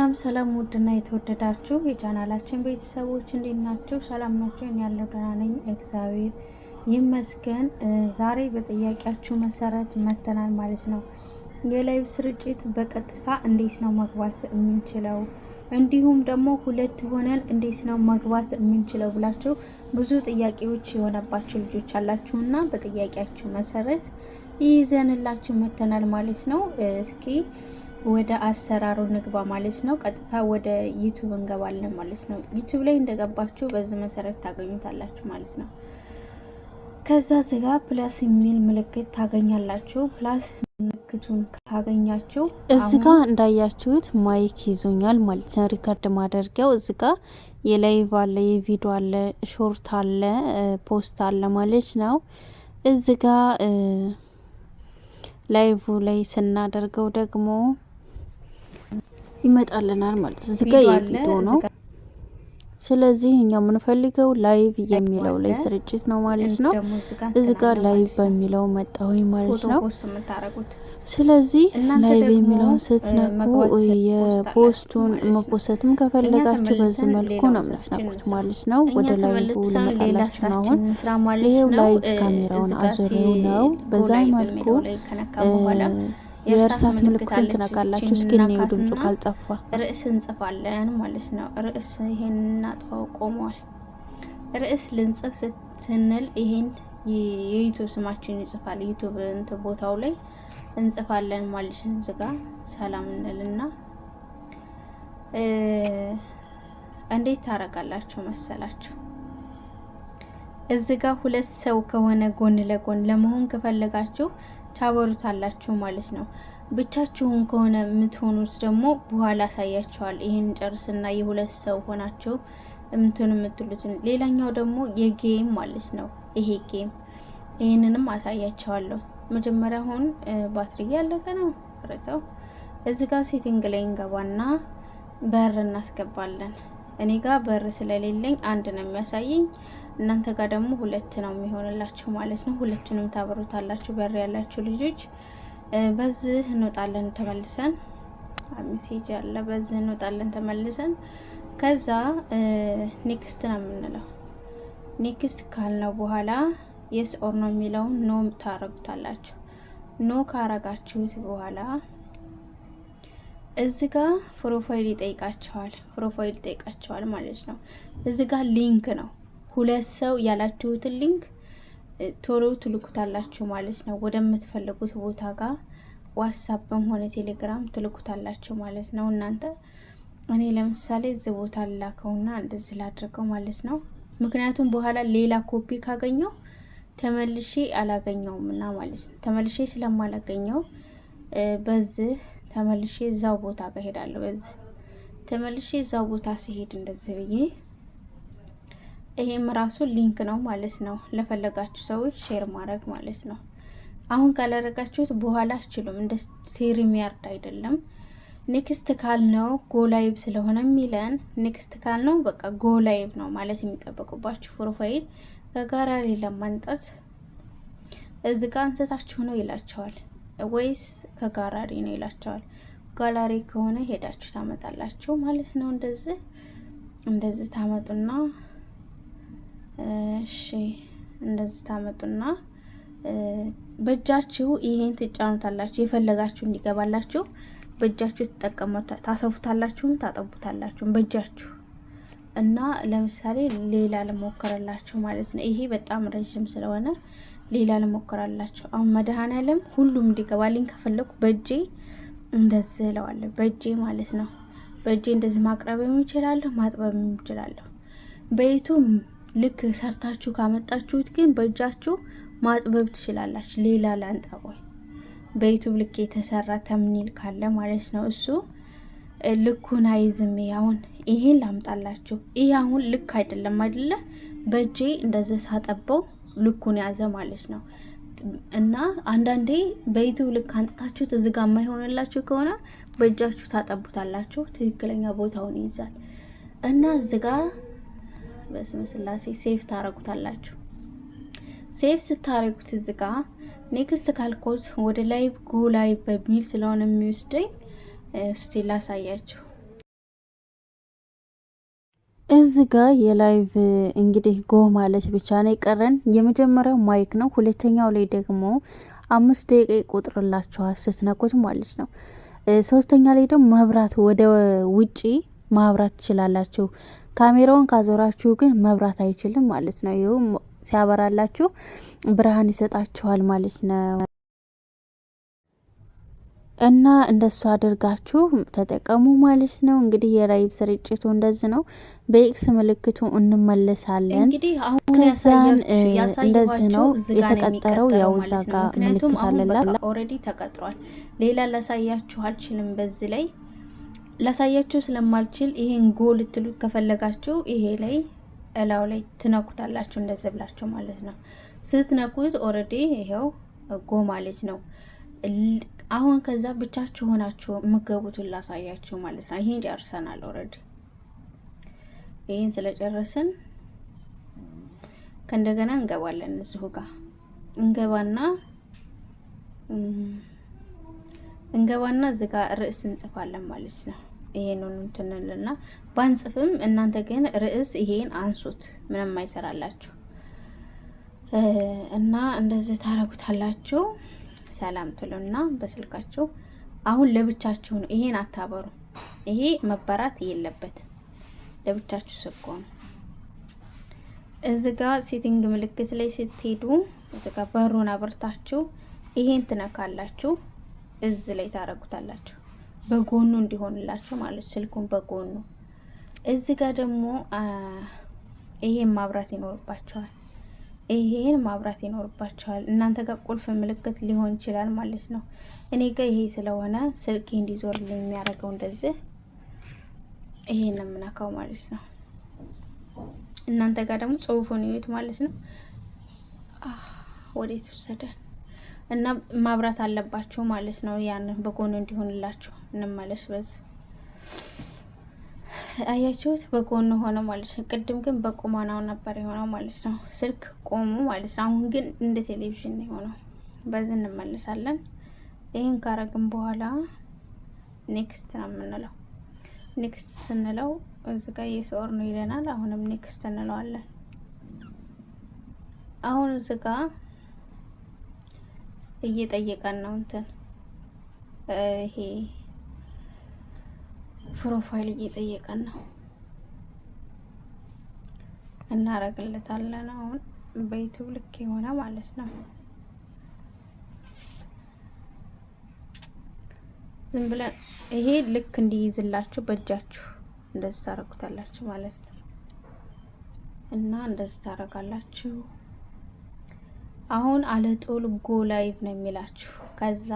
ሰላም ሰላም፣ ውድና የተወደዳችሁ የቻናላችን ቤተሰቦች እንዴት ናችሁ? ሰላም ናችሁ? እኔ ያለው ደህና ነኝ፣ እግዚአብሔር ይመስገን። ዛሬ በጥያቄያችሁ መሰረት መተናል ማለት ነው። የ live ስርጭት በቀጥታ እንዴት ነው መግባት የምንችለው፣ እንዲሁም ደግሞ ሁለት ሆነን እንዴት ነው መግባት የምንችለው ብላችሁ ብዙ ጥያቄዎች የሆነባችሁ ልጆች አላችሁና በጥያቄያችሁ መሰረት ይዘንላችሁ መተናል ማለት ነው። እስኪ ወደ አሰራሩ ንግባ ማለት ነው። ቀጥታ ወደ YouTube እንገባለን ማለት ነው። YouTube ላይ እንደገባችሁ በዚህ መሰረት ታገኙታላችሁ ማለት ነው። ከዛ እዚጋ plus የሚል ምልክት ታገኛላችሁ። Plus ምልክቱን ካገኛችሁ እዚ ጋ እንዳያችሁት mic ይዞኛል ማለት ነው። Record ማደርጊያው እዚ ጋ የ live አለ፣ የቪዲዮ አለ፣ short አለ፣ post አለ ማለት ነው። እዚ ጋ live ላይ ስናደርገው ደግሞ ይመጣልናል ማለት ነው። እዚህ ጋ የቪዲዮ ነው። ስለዚህ እኛ የምንፈልገው live የሚለው ላይ ስርጭት ነው ማለት ነው። እዚህ ጋር live በሚለው መጣሁኝ ማለት ነው። ስለዚህ live የሚለውን ስትነኩ የ post ኡን መፖሰትም ከፈለጋችሁ በዚህ መልኩ ነው የምትነኩት ማለት ነው። ወደ live ልመጣላችሁ ነው። አሁን ይሄው live ካሜራውን አዙሬው ነው በዛ መልኩ የእርሳስ ምልክቱን ትነካላችሁ። እስኪ እንየው ድምፁ ካልጠፋ ርዕስ እንጽፋለን ማለት ነው። ርዕስ ይሄን እናጥፋው፣ ቆሟል። ርዕስ ልንጽፍ ስንል ይሄን የ YouTube ስማችን ይጽፋል። YouTube እንትን ቦታው ላይ እንጽፋለን ማለት ነው። እዚህ ጋ ሰላም እንልና እንዴት ታረጋላችሁ መሰላችሁ? እዚህ ጋር ሁለት ሰው ከሆነ ጎን ለጎን ለመሆን ከፈለጋችሁ ታበሩታላችሁ ማለት ነው። ብቻችሁን ከሆነ የምትሆኑት ደግሞ በኋላ አሳያችኋል። ይህን ጨርስና የሁለት ሰው ሆናችሁ እንትን የምትሉትን። ሌላኛው ደግሞ የ game ማለት ነው። ይሄ game ይህንንም አሳያችኋለሁ። መጀመሪያ አሁን ባትሪ ያለቀ ነው ረተው እዚህ ጋር setting ላይ እንገባና በር እናስገባለን። እኔ ጋር በር ስለሌለኝ አንድ ነው የሚያሳየኝ። እናንተ ጋር ደግሞ ሁለት ነው የሚሆንላችሁ ማለት ነው። ሁለቱንም ታበሩታላችሁ በር ያላችሁ ልጆች። በዚህ እንወጣለን ተመልሰን፣ message አለ። በዚህ እንወጣለን ተመልሰን። ከዛ next ነው የምንለው። Next ካልነው በኋላ yes or no የሚለውን no ታረጉታላችሁ። No ካረጋችሁት በኋላ እዚ ጋ profile ይጠይቃችኋል። Profile ይጠይቃችኋል ማለት ነው። እዚ ጋ link ነው። ሁለት ሰው ያላችሁትን link ቶሎ ትልኩታላችሁ ማለት ነው። ወደምትፈልጉት ቦታ ጋር WhatsApp ም ሆነ ቴሌግራም ትልኩታላችሁ ማለት ነው። እናንተ እኔ ለምሳሌ እዚህ ቦታ ላከውና እንደዚህ ላድርገው ማለት ነው። ምክንያቱም በኋላ ሌላ ኮፒ ካገኘው ተመልሼ አላገኘውም እና ማለት ነው። ተመልሼ ስለማላገኘው በዚህ ተመልሼ እዛው ቦታ ጋር ሄዳለሁ። በዚህ ተመልሼ እዛው ቦታ ሲሄድ እንደዚህ ብዬ ይሄም ራሱ link ነው ማለት ነው። ለፈለጋችሁ ሰዎች share ማድረግ ማለት ነው። አሁን ካላደረጋችሁት በኋላ አችሉም። እንደ StreamYard አይደለም። Next ካልነው go live ስለሆነ የሚለን next ካልነው በቃ go live ነው ማለት የሚጠበቅባችሁ። Profile ከጋራሪ ለማንጣት እዚ ጋ አንስታችሁ ነው ይላቸዋል፣ ወይስ ከጋራሪ ነው ይላቸዋል። ጋላሪ ከሆነ ሄዳችሁ ታመጣላችሁ ማለት ነው። እንደዚህ እንደዚህ ታመጡና፣ እሺ፣ እንደዚህ ታመጡና በእጃችሁ ይሄን ትጫኑታላችሁ። የፈለጋችሁ እንዲገባላችሁ በእጃችሁ ትጠቀሙታ፣ ታሰፉታላችሁም ታጠቡታላችሁም በእጃችሁ። እና ለምሳሌ ሌላ ልሞክርላችሁ ማለት ነው። ይሄ በጣም ረዥም ስለሆነ ሌላ ልሞክራላችሁ። አሁን መድኃኔዓለም ሁሉም እንዲገባልኝ ከፈለኩ በእጄ እንደዚህ እለዋለሁ። በእጄ ማለት ነው። በእጄ እንደዚህ ማቅረብ እችላለሁ፣ ማጥበብ እችላለሁ። በይቱ ልክ ሰርታችሁ ካመጣችሁት ግን በእጃችሁ ማጥበብ ትችላላችሁ። ሌላ ላንጣ፣ ቆይ፣ በ YouTube ልክ የተሰራ thumbnail ካለ ማለት ነው። እሱ ልኩን አይዝም። አሁን ይሄን ላምጣላችሁ። ይሄ አሁን ልክ አይደለም አይደለ? በእጄ እንደዚህ ሳጠበው ልኩን ያዘ ማለት ነው። እና አንዳንዴ በ YouTube ልክ አንጥታችሁት እዚህ ጋር የማይሆንላችሁ ከሆነ በእጃችሁ ታጠቡታላችሁ፣ ትክክለኛ ቦታውን ይይዛል። እና እዚህ ጋር በስመ ስላሴ save ታረጉታላችሁ። Save ስታረጉት እዚህ ጋር next ካልኮት ወደ live go live በሚል ስለሆነ የሚወስደኝ እስቲ ላሳያችሁ። እዚ ጋ የ live እንግዲህ go ማለት ብቻ ነው የቀረን። የመጀመሪያው mic ነው። ሁለተኛው ላይ ደግሞ 5 ደቂቃ ይቆጥርላችኋል ስትነኩት ማለት ነው። ሶስተኛ ላይ ደግሞ መብራት ወደ ውጪ ማብራት ትችላላችሁ። ካሜራውን ካዞራችሁ ግን መብራት አይችልም ማለት ነው። ይኸው ሲያበራላችሁ ብርሃን ይሰጣችኋል ማለት ነው። እና እንደሱ አድርጋችሁ ተጠቀሙ ማለት ነው። እንግዲህ የ live ስርጭቱ እንደዚህ ነው። በ X ምልክቱ እንመለሳለን። ከዛን እንደዚህ ነው የተቀጠረው። ያው እዛ ጋ ምልክት አለላ already ተቀጥሯል። ሌላ ላሳያችሁ አልችልም። በዚህ ላይ ላሳያችሁ ስለማልችል ይሄን go ልትሉ ከፈለጋችሁ ይሄ ላይ እላው ላይ ትነኩታላችሁ፣ እንደዚህ ብላችሁ ማለት ነው። ስትነኩት already ይሄው go ማለት ነው። አሁን ከዛ ብቻችሁ ሆናችሁ የምገቡትን ላሳያችሁ ማለት ነው። ይሄን ጨርሰናል already። ይሄን ስለጨረስን ከእንደገና እንገባለን። እዚሁ ጋር እንገባና እዚህ ጋር ርዕስ እንጽፋለን ማለት ነው። ይሄንን እንትንልና ባንጽፍም እናንተ ግን ርዕስ ይሄን አንሱት፣ ምንም አይሰራላችሁ እና እንደዚህ ታረጉታላችሁ። ሰላም ትሉና በስልካችሁ አሁን ለብቻችሁ ነው። ይሄን አታበሩ። ይሄ መበራት የለበትም። ለብቻችሁ ስልኩ ነው። እዚ ጋ setting ምልክት ላይ ስትሄዱ እዚ ጋ በሩን አብርታችሁ ይሄን ትነካላችሁ። እዚ ላይ ታረጉታላችሁ በጎኑ እንዲሆንላችሁ ማለት ስልኩን በጎኑ። እዚ ጋ ደግሞ ይሄን ማብራት ይኖርባችኋል። ይሄን ማብራት ይኖርባችኋል። እናንተ ጋር ቁልፍ ምልክት ሊሆን ይችላል ማለት ነው። እኔ ጋር ይሄ ስለሆነ ስልኬ እንዲዞርልኝ የሚያደርገው እንደዚህ ይሄን ነው የምነካው ማለት ነው። እናንተ ጋር ደግሞ ጽሁፉን እዩት ማለት ነው። ወዴት ወሰደን? እና ማብራት አለባችሁ ማለት ነው። ያንን በጎኑ እንዲሆንላችሁ እንመለስ። በዚህ አያችሁት፣ በጎኑ ሆነ ማለት ነው። ቅድም ግን በቁመናው ነበር የሆነው ማለት ነው። ስልክ ቆሙ ማለት ነው። አሁን ግን እንደ ቴሌቪዥን ነው የሆነው። በዚህ እንመለሳለን። ይህን ካረግን በኋላ next ነው የምንለው። next ስንለው እዚ ጋር yes or no ይለናል። አሁንም next እንለዋለን። አሁን እዚ ጋ እየጠየቀን ነው እንትን ይሄ profile እየጠየቀን ነው። እናረግለታለን። አሁን በ YouTube ልክ የሆነ ማለት ነው። ዝም ብለን ይሄ ልክ እንዲይዝላችሁ በእጃችሁ እንደዚህ ታረጉታላችሁ ማለት ነው። እና እንደዚህ ታረጋላችሁ። አሁን አለጦል go live ነው የሚላችሁ። ከዛ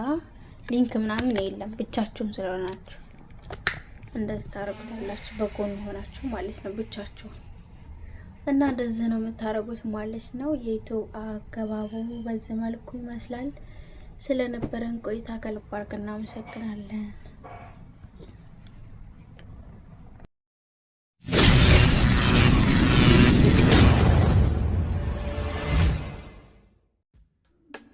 link ምናምን የለም ብቻችሁም ስለሆናችሁ እንደዚህ ታረጉታላችሁ። በጎን ሆናችሁ ማለት ነው ብቻችሁን እና እንደዚህ ነው የምታረጉት ማለት ነው። የ YouTube አገባቡ በዚህ መልኩ ይመስላል። ስለነበረን ቆይታ ከልብ አድርገን እናመሰግናለን።